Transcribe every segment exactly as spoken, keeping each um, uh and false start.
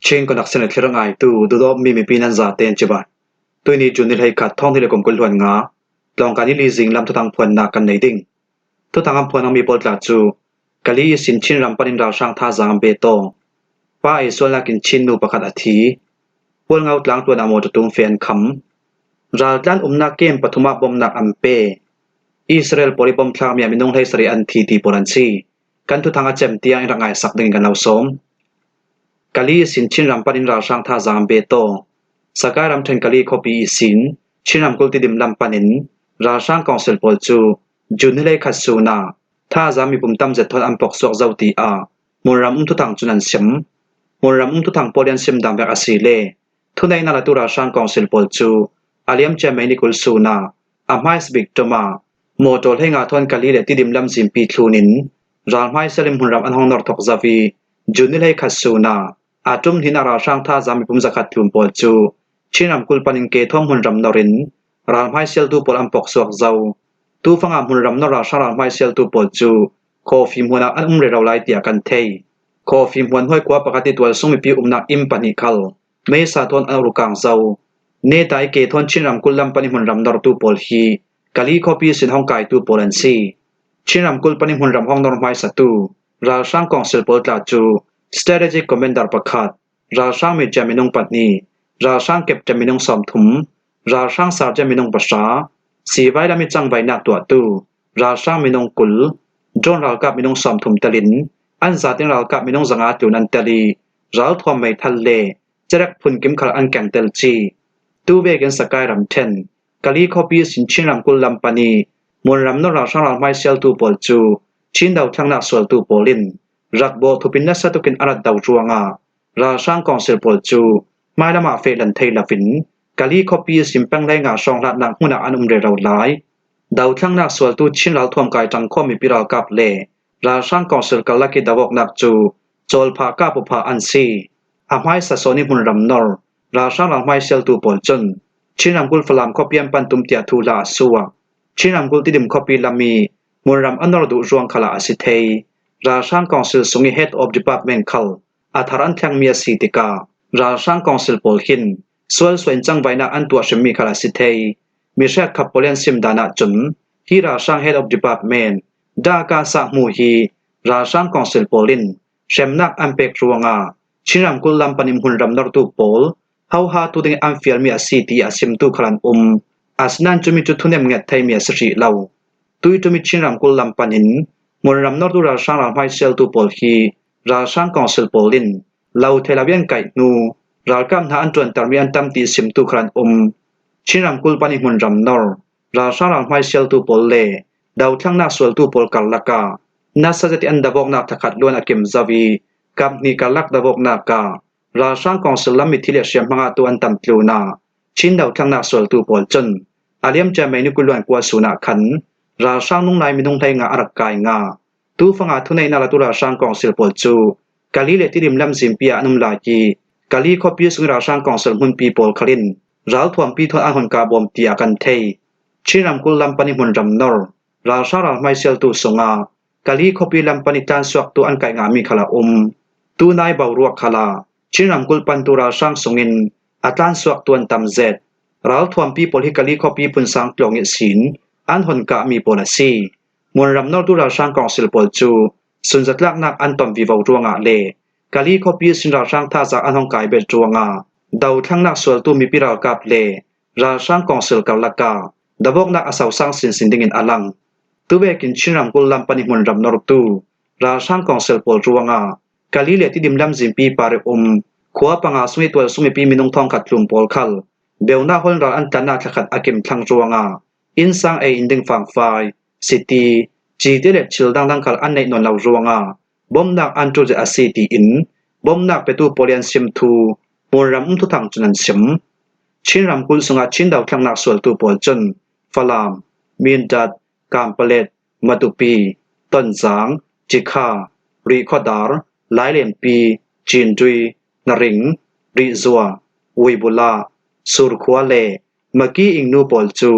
Chin Connection a thlir a ngaitu duhdawtmi mipi nan zaten cibai. Tuini June ni hleikhat, thawng hnih le kum kul hluan nga, Tlawngkai ni li zinglam thuthang phuannak kan nei ding. Thuthang an phuan mi pawl tla cu Kali ihsin Chinram panin ralhrang thazaang an pe taw. Pa ei sualnak in Chin nu pakhat a thi. Hualngo tlang tluan ah mawṭaw tum fe an kham. Raltlan umnak kem pathum ah bawmhnak an pe. Israel pawl i bawmh thlakmi ah minung hleisarih an thi ti pawl an si. Kan thuthang a cem tiang in rak ngaisak dingin kan lo sawm. Kali ihsin Chinram panin ralhrang thazaang an pe taw. Sakai ramṭhen Kali khuapi ihsin Chinram kul Tidim lam panin ralhrang kawngsil pawl cu June ni hleikhat sun ah thazaang mipum tam zet thawn an pok suak zo, tiah hmunram um thuthang cun an sim. Hmunram um thuthang pawl i an sim dan vek a si le, thuneihnak latu ralhrang kawngsil pawl cu a liamcia May ni kul sun ah a hmaisa bik ṭum ah mawṭaw hleinga thawn Kali le Tidim lamzinpi thlun in ralhmaisial in hmunram an hong nor thok zo i, June ni hleikhat sun ah a ṭum hnihnak ralhrang thazaang mipum zakhat tlun pawl cu Chinram kul panin Kethawm hmunram nor in ralhmaisialtu pawl an pok suak zo. Tufang ah hmunram nor ralhrang ralhmaisialtu pawl cu Khawfi hmun ah an um rero lai tiah kan thei. Khawfi hmuan hnuai khua pakhat i tualsung mipi umnak inn pahnih khal meisa thawn an rukang zo. Neta i Kethawm Chinram kul lam panin hmunram nortu pawl hi Kali khuapi ihsin hong kaitu pawl an si. Chinram kul panin hmunram hong nor hmaisatu ralhrang kawngsil pawl tla cu Strategic Commander pakhat, ralhrang Major minung pahnih, ralhrang Captain minung sawmthum, ralhrang Sergeant minung pahra, sivai lam i cangvainak tuahtu ralhrang minung kul, drone ralkap minung sawmthum telin an zatin ralkap minung zanga tlun an tel i, ralthuam meithal le cerek phunkim khal an keng tel ci. Tu vekin Sakai ramṭhen Kali khuapi ihsin Chinram kul lam panin hmunram nor ralhrang ralhmaisialtu pawl cu Chin dothlennak sualtu pawl in rak bawh thupin nasa tukin a rat do ruangah ralhrang kawngsil pawl cu hmailam ah fehlan thei loin Kali khuapi ihsin peng hleinga hrawng hlatnak hmun ah an um rero lai. Dothlennak sualtu Chin ralthuam kai ṭangkhawm mipi ralkap le ralhrang kawngsil karlak i do awknak cu cawlphah kap upha an si. A hmaisa sawn i hmunram nor ralhrang ralhmaisialtu pawl cun Chinram kul Falam khuapi an pan tum tiah thuhla a suak. Chinram kul Tidim khuapi lam i hmunram a nor duh ruang khalah a si thei. Ralhrang kawngsil sung i Head of Department khal a thar an thlengmi a si tikah ralhrang kawngsil pawl hin sualsual in cangvainak an tuah hrimmi khal a si thei. Mi hrekkhat pawl i an sim dan ahcun hi ralhrang Head of Department daka sah hmu hi ralhrang kawngsil pawl in hremnak an pek ruangah Chinram kul lam panin hmunram nortu pawl hohatu dingin an fialmi a si ti a simtu khal an um. Asinain cumi cu thunem nget theimi a si hrih lo. Tuitumi Chinram kul lam panin hmunram nortu ralhrang ralhmaisialtu pawl hi ralhrang kawngsil pawl in lo thei lo i an kaih hnu ralkap hna an ṭuantermi an tam ti simtu khal an um. Chinram kul panin hmunram nor ralhrang ralhmaisialtu pawl le dothlennak sualtu pawl karlak ah nasa zet i an do awknak thakhat luan a kim zo i, kap hnih karlak do awknak ah ralhrang kawngsil lam mithi le hriamhma ngahtu an tam tlun ah Chin dothlennak sualtu pawl cun a liamcia May ni kul hluan kua sun ah khan ralhrang nunglai minung hleinga a rak kai ngah. Tufang ah thuneihnak latu ralhrang kawngsil pawl cu Kali le Tidim lamzinpi ah an um lai i, Kali khuapi sung i ralhrang kawngsil hmunpi pawl khal in ralthuampi thawn an hon kah bawm tiah kan thei. Chinram kul lam panin hmunram nor ralhrang ralhmaisialtu sungah Kali khuapi lam panin tlansuaktu an kaih ngahmi khal a um. Tunai boruak khalah Chinram kul pantu ralhrang sungin a tlansuaktu an tam zet. Ralthuampi pawl hi Kali khuapi phunsang tlawng ihsin an hon kahmi pawl a si. Hmunram nortu ralhrang kawngsil pawl cu sunzatlaknak an ton vivo ruangah le Kali khuapi ihsin ralhrang thazaang an hong kai bet ruangah dothlennak sualtu mipi ralkap le ralhrang kawngsil karlak ah do awknak a sosang sinsin dingin a lang. Tuvekin Chinram kul lam panin hmunram nortu ralhrang kawngsil pawl ruangah Kali le Tidim lamzinpi par i um khua panga sung i tualsung mipi minung thawngkhat tlun pawl khal beunak holh in ral an tlannak thlakhat a kim thlang ruangah innsang ei in ding fangfai, siti, cite le thil dangdang khal an neih nawn lo ruangah bawmhnak an ṭul zet a si tiin bawmhnak petu pawl i an sim thu hmunram um thuthang cun an sim. Chinram kul sungah Chin dothlennak sualtu pawl cun Falam, Mindat, Kanpetlet, Matupi, Tonzang, Cikha, Rihkhawdar, Lailenpi, Cindui, Naring, Rihzua, Uibula, Surkhua le Maki Ingnu pawl cu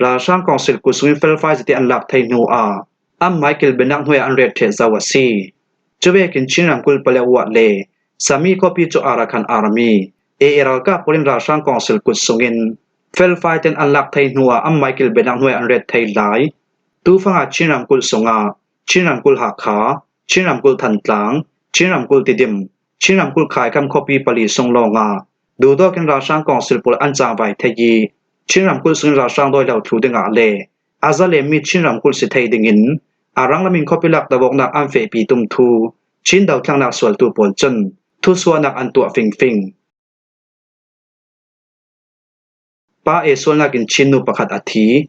ralhrang kawngsil kul sungin felfai zet i an lak thei hnu ah anmai kilvennak hnuai ah an ret ṭheh zo a si. Cuvekin Chinram kul Paletwa le Sami khuapi cu Arakan Army, A A ralkap pawl in ralhrang kawngsil kut sungin felfai ten an lak thei hnuah anmai kilbenak hnuai an ret thei lai. Tufanga Chin ramkulh sungah Chin ramkulh Hakha, Chin ramkulh Thantlang, Chin ramkulh Tidim, Chin ramkulh Khaikam khuapi pali sung lawngah duhdawk in ralhrang kawngsil pawl an cangvai thei i, Chin ramkulh sungin ralhrang dawi lo thlu dingah le a zalemmi Chin ramkulh si thei dingin a ranglamin khuapi lak dovawknak an fehpi tum thu Chin dothlengnak sualtu pawl cun thusuahnak an tuah fingfing. Pa A Sualnak in Chin nu pakhat a thi.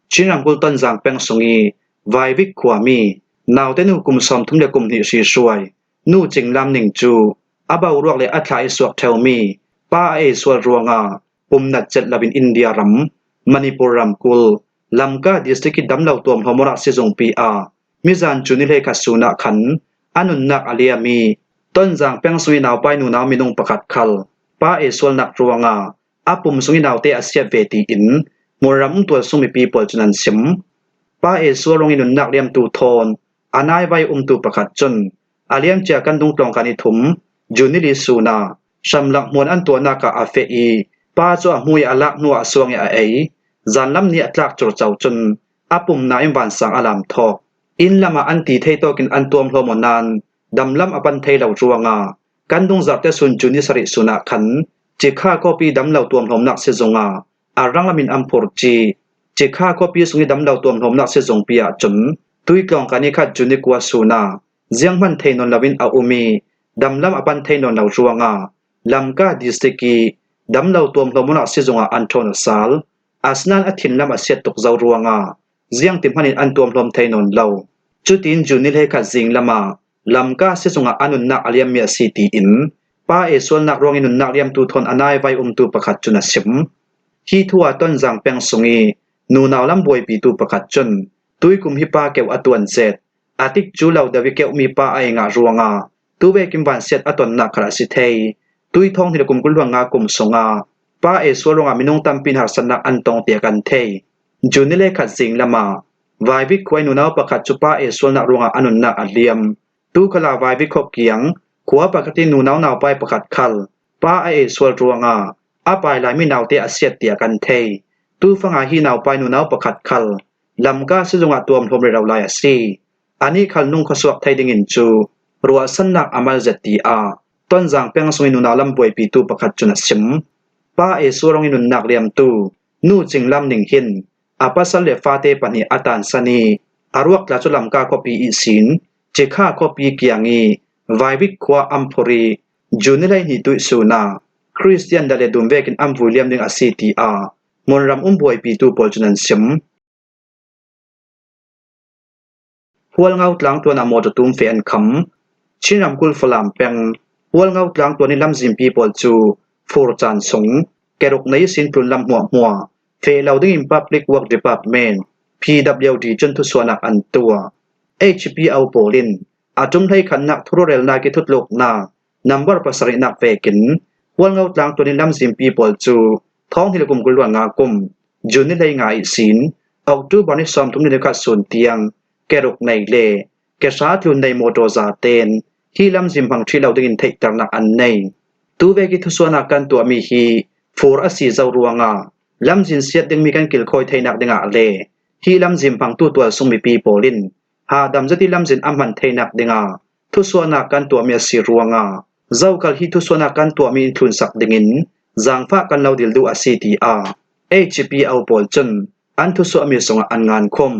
Chin ramkulh Tonzang peng sung i Vaivik khuami naute nu kum sawmthum le kum hnih hri hruai Nu Cing Lam Ning cu a boruak le a thla i suak ṭheumi Pa A Sual ruangah pumnat cet loin India ram, Manipur ramkulh, Lamka district i damlo tuamhlawm awknak sizungpi ah mizan June ni hleikhat sun ah khan a nunnak a liam i, Tonzang peng sung i naupai nunau minung pakhat khal Pa A Sualnak ruangah a pum sung i naute a siat ve tiin hmunram um tualsung mipi pawl cun an sim. Pa A Sual ruang i nunnak liamtu thawn a naivai umtu pakhat cun a liamcia kan dung tlawngka ni thum June ni li sun ah hramlak hmuan an tuahnak ah a feh i, pa cu a hmu i a lak hnuah a suang i a ei. Zanlam ni a tlak curco cun a pumna in vansang a lam thawk. Inn lamah an ti thei tawkin an tuamhlawm aw nain damlam a pan thei lo ruangah kan dung zarhte sun June ni sarih sun ah khan Cikha khuapi damlo tuamhlawmnak sizungah a ranglamin an phurci. Cikha khuapi sung i damlo tuamhlawmnak sizungpi ah cun tuitlawngka ni khat June ni kua sun ah zianghman thei nawn loin a um i, damlam a pan thei nawn lo ruangah Lamka district i damlo tuamhlawm awknak sizungah an ṭhawn aw sal. Asinain a thinlam a siat tuk zo ruangah ziangti hmanin an tuamhlawm thei nawn lo. Cutin June ni hleikhat zing lamah Lamka sizungah a nunnak a liammi a si tiin Pa A Sualnak ruang i nunnak liamtu thawn a naivai umtu pakhat cun a sim. Hi thu ah Tonzang peng sung i nunau lam buaipitu pakhat cun tuikum hi pa keuh a tuan zet, a tikcu lo deuh i keuhmi pa a ei ngah ruangah tuvekin vansiat a tonnak khal a si thei. Tui thawng hnih le kum kul hluan nga kum sungah Pa A Sual ruangah minung tampi in harsatnak an tong tiah kan thei. June ni hleikhat zing lamah Vaivik khua i nunau pakhat cu Pa A Sualnak ruangah a nunnak a liam. Tu khalah Vaivik khua kiang khua pakhat i nunau naupai pakhat khal Pa A Sual ruangah a pai laimi naute a siat tiah kan thei. Tufanga hi naupai nunau pakhat khal Lamka sizungah tuamhlawm rero lai a si. Anih khal nung khuasuak thei dingin cu ruahsannak a mal zet, tiah Tonzang peng sung i nunau lam buaipitu pakhat cun a sim. Pa A Sual ruang i nunnak liamtu Nu Cing Lam Ning hin a pasal le fate pahnih a tansan i, a ruak tla cu Lamka khuapi ihsin Cikha khuapi kiang i Vaivik khua an phurh i, June ni hleihnih tuihsun ah Khristian dal le dum vekin an vui liam ding a si, tiah hmunram um buaipitu pawl cun an sim. Hualngo tlang tuan ah mawṭaw tum feh an kham. Chin ramkulh Falam peng Hualngo tlang tuan i lamzinpi pawl cu fur caan sung keruk nei ihsin tlunlam hmuahhmuah feh lo dingin Public Work Department, P W D cun thusuahnak an tuah. H P O pawl in a ṭum hleikhatnak thururelnak i thutluknak nambar pasarihnak vekin Hualngo tlang tuan i lamzinpi pawl cu thawng hnih le kum kul hluan nga kum June ni hleinga ihsin October ni sawmthum ni le khat sun tiang keruk nei le kehra tlun nei mawṭaw zaten hi lamzin hmang ṭhih lo dingin theihternak an nei. Tuvek i thusuahnak kan tuahmi hi fur a si zo ruangah lamzin siat dingmi kan kilkhawi theinak dingah le hi lamzin hmangtu tualsung mipi pawl in hahdam zet i lamzin a hman theinak dingah thusuahnak kan tuahmi a si ruangah zokal hi thusuahnak kan tuahmi in thlunsak dingin zaangfah kan lo dil duh a si, tiah H P O pawl cun an thusuahmi sungah an ngankhum.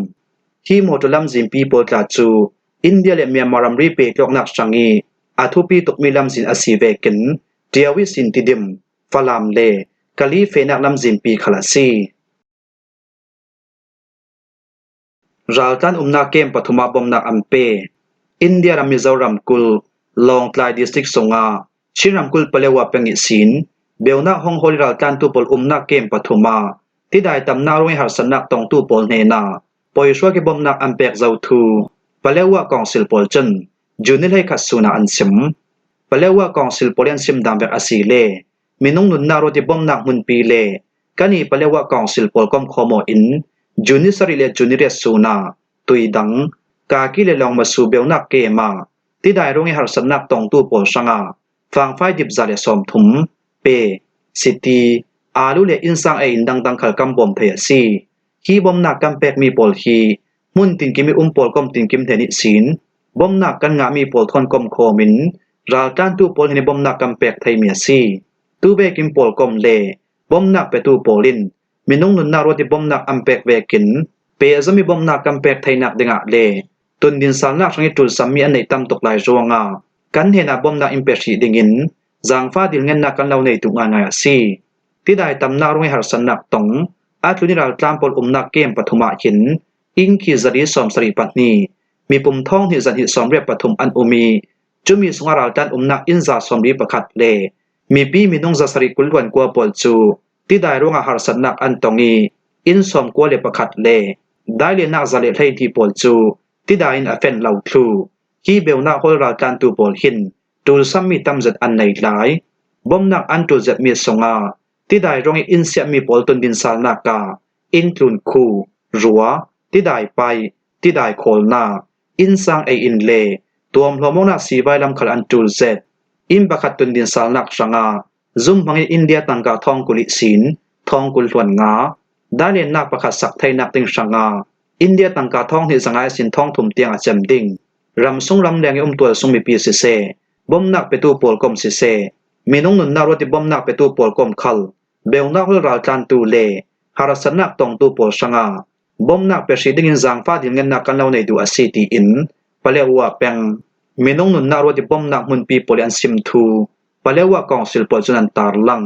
Hi mawṭaw lamzinpi pawl tla cu India le Myanmar ramri pehtlawnnak hrang i a thupi tukmi lamzin a si vekin Ṭiau ihsin Tidim, Falam le Kali fehnak lamzinpi khal a si. Raltlan umnak kem pathum ah bomnak an pe. India ram Mizoram kulh Lawngtlai district sungah Chin ramkulh Paletwa peng ihsin beunak hong hawl i raltlantu pawl umnak kem pathum ah tidai tamnak ruang i harsatnak tongtu pawl hnenah pawihruak i bomnak an pek zo thu Paletwa kawngsil pawl cun June ni hleikhat sun ah an sim. Paletwa kawngsil pawl i an sim dan vek a si le minung nunnak ruat i bomnak hmunpi le kan i Paletwa kawngsil pawl komkhawm aw in June ni sarih le June ni riat sun ah Tuidang, Kaki le Lawngmasu beunak kem ah tidai ruang i harsatnak tongtu pawl hrangah fangfai dip za le sawmthum, pe, siti, alu le innsang ei in dangdang khal kan bawm thei a si. Hi bawmnak kan pekmi pawl hi hmun tinkim ih um pawl kom tinkim hnen ihsin bawmnak kan ngahmi pawl thawn komkhawm in raltlantu pawl hnen ih bawmnak kan pek theimi a si. Tuvekin pawlkom le bawmnak petu pawl in minung nunnak ruat ih bawmnak an pek vekin pehzom ih bawmnak kan pek theinak dingah le tundinsalnak hrangih ṭulsammi an neih tam tuk lai ruangah kan hnenah bawmnak in pe hrih dingin zangfah dilngennak kan lo nei duh ngaingai a si. Tidai tamnak ruangih harsatnak tong a tlun ih raltlan pawl umnak kem pathum ah hin inn khi zali sawmsarih pahnih, mipum thawng hnih zahnih sawmriat pathum an um ih cumi sungah raltlan umnak inn za sawmli pakhat le mipi minung zasarih kul hluan kua pawl cu tidai ruangah harsatnak an tong ih inn sawmkua le pakhat le dailennak za le hleihnih pawl cu tidai in a fen lo thluh. Hi beunak hawl raltlantu pawl hin ṭulsammi tamzet an nei lai. Bawmnak an ṭul zetmi sungah tidai ruangih inn siatmi pawl tundinsalnak ah inn tlun khu, rua, tidai paih, tidai khawlnak, innsang ei in le tuamhlawm awknak sivai lam khal an ṭul zet. Inn pakhat tundinsalnak hrangah zumhmangin India tangka thawng kul ihsin thawng kul hluan nga, dailennak pakhat sak theinak ding hrangah India tangka thawng hnih zanga ihsin thawng thum tiang a cem ding. Ramsung ramleng ih um tualsung mipi siseh, bawmnak petu pawlkom siseh, minung nunnak ruat ih bawmnak petu pawlkom khal beunak hawl raltlantu le harsatnak tongtu pawl hrangah bawmnak pe hrih dingin zangfah dilngennak kan lo nei duh a si, tiin Paletwa peng minung nunnak ruat ih bawmnak hmunpi pawl ih an sim thu Paletwa kawngsil pawl cun an tarlang.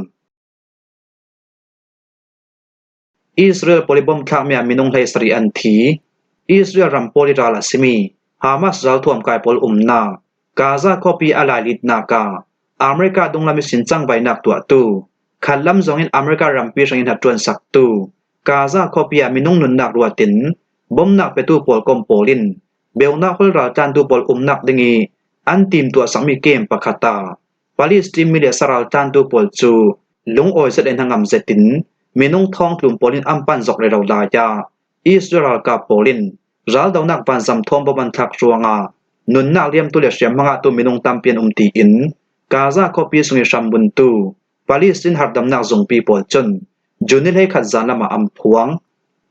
Israel pawl ih bawm thlakmi ah minung hleisarih an thi. Israel ram pawl ih ral a simi Hamas ralthuam kai pawl umnak Gaza khuapi a lailitnak ah America dunglam ihsin cangvainak tuahtu, khatlam zongin America rampi hrangih hnaṭuansaktu Gaza khuapi ah minung nunnak ruatin bawmnak petu pawlkom pawl in beunak hawl raltlantu pawl umnak dingih an timtuahsakmi kem pakhat ah Palestine mi le sa raltlantu pawl cu lungawi zet le hnangam zetin minung thawngtlum pawl in an pan zok rero lai ah Israel ralkap pawl in raldonak vanzam thawn bawm an thlak ruangah nunnak liamtu le hriamhma ngahtu minung tampi an um, tiin Gaza khuapi sungih hrambuntu Palestine harhdamnak zungpi pawl cun June ni hleikhat zan lamah an phuang.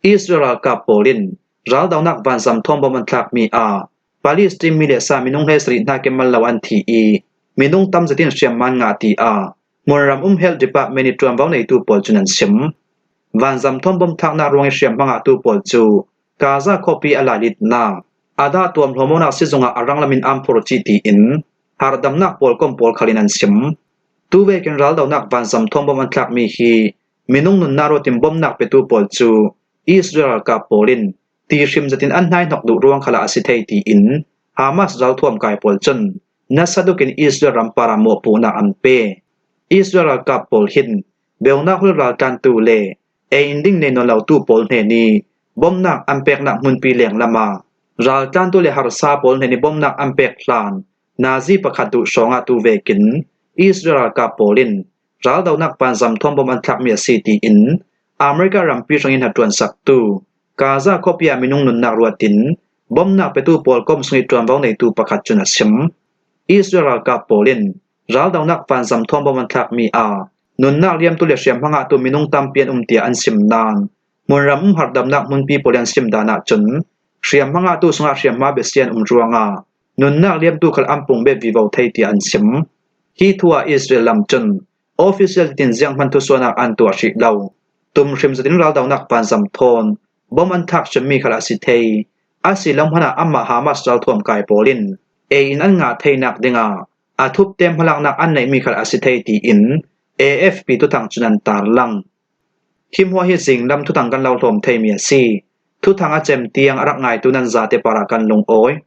Israel ralkap pawl in raldonak vanzam thawn bawm an thlakmi ah Palestine mi le sa minung hleisarih hnakin mal lo an thi ih minung tamzet in hriamhma an ngah, tiah hmunram um Health Department ih ṭuanvo neitu pawl cun an sim. Vanzam thawn bawm thlaknak ruangih hriamhma ngahtu pawl cu Gaza khuapi a lailitnak, a dah tuamhlawm awknak sizungah a ranglam in an phur cih, tiin harhdamnak pawlkom pawl khal in an sim. Tuvekin raldonak vanzam thawn bawm an thlakmi hi minung nunnak ruatin bawmnak petu pawl cu Israel ralkap pawl in tihrim zetin an hnaihnok duh ruang khalah a si thei, tiin Hamas ralthuam kai pawl cun nasa dukin Israel ram parah mawhpuhnak an pe. Israel ralkap pawl hin beunak hawl raltlantu le ei in ding nei nawn lotu pawl hnen ih bawmnak an peknak hmunpi lenglam ah raltlantu le harsa pawl hnen ih bawmnak an pek hlan nazi pakhat duh hrawngah tuvekin Israel ralkap pawl in raldonak vanzam thawn bawm an thlakmi a si, tiin America rampi hrangih hnaṭuansaktu Gaza khuapi ah minung nunnak ruatin bawmnak petu pawlkom sungih ṭuanvo neitu pakhat cun a sim. Israel ralkap pawl in raldonak vanzam thawn bawm an thlakmi ah nunnak liamtu le hriamhma ngahtu minung tampi an um, tiah an sim nain hmunram um harhdamnak hmunpi pawl ih an sim dan ahcun hriamhma ngahtu sungah hriamhma besia an um ruangah nunnak liamtu khal an pung bet vivo thei, tiah an sim. Hi thu ah Israel lam cun official tin zianghman thusuahnak an tuah hrih lo. Tumhrim zetin raldonak vanzam thawn bawm an thlak hriammi khal a si thei. A si lo hmanah amah Hamas ralthuam kai pawl in ei in an ngah theinak dingah a thupte hmalaknak an neihmi khal a si thei, tiin A F P thuthang cun an tarlang. Hi hmuah hi zinglam thuthang kan lo hlawm theimi a si. Thuthang a cem tiang a rak ngaitu nan zate parah kan lungawi.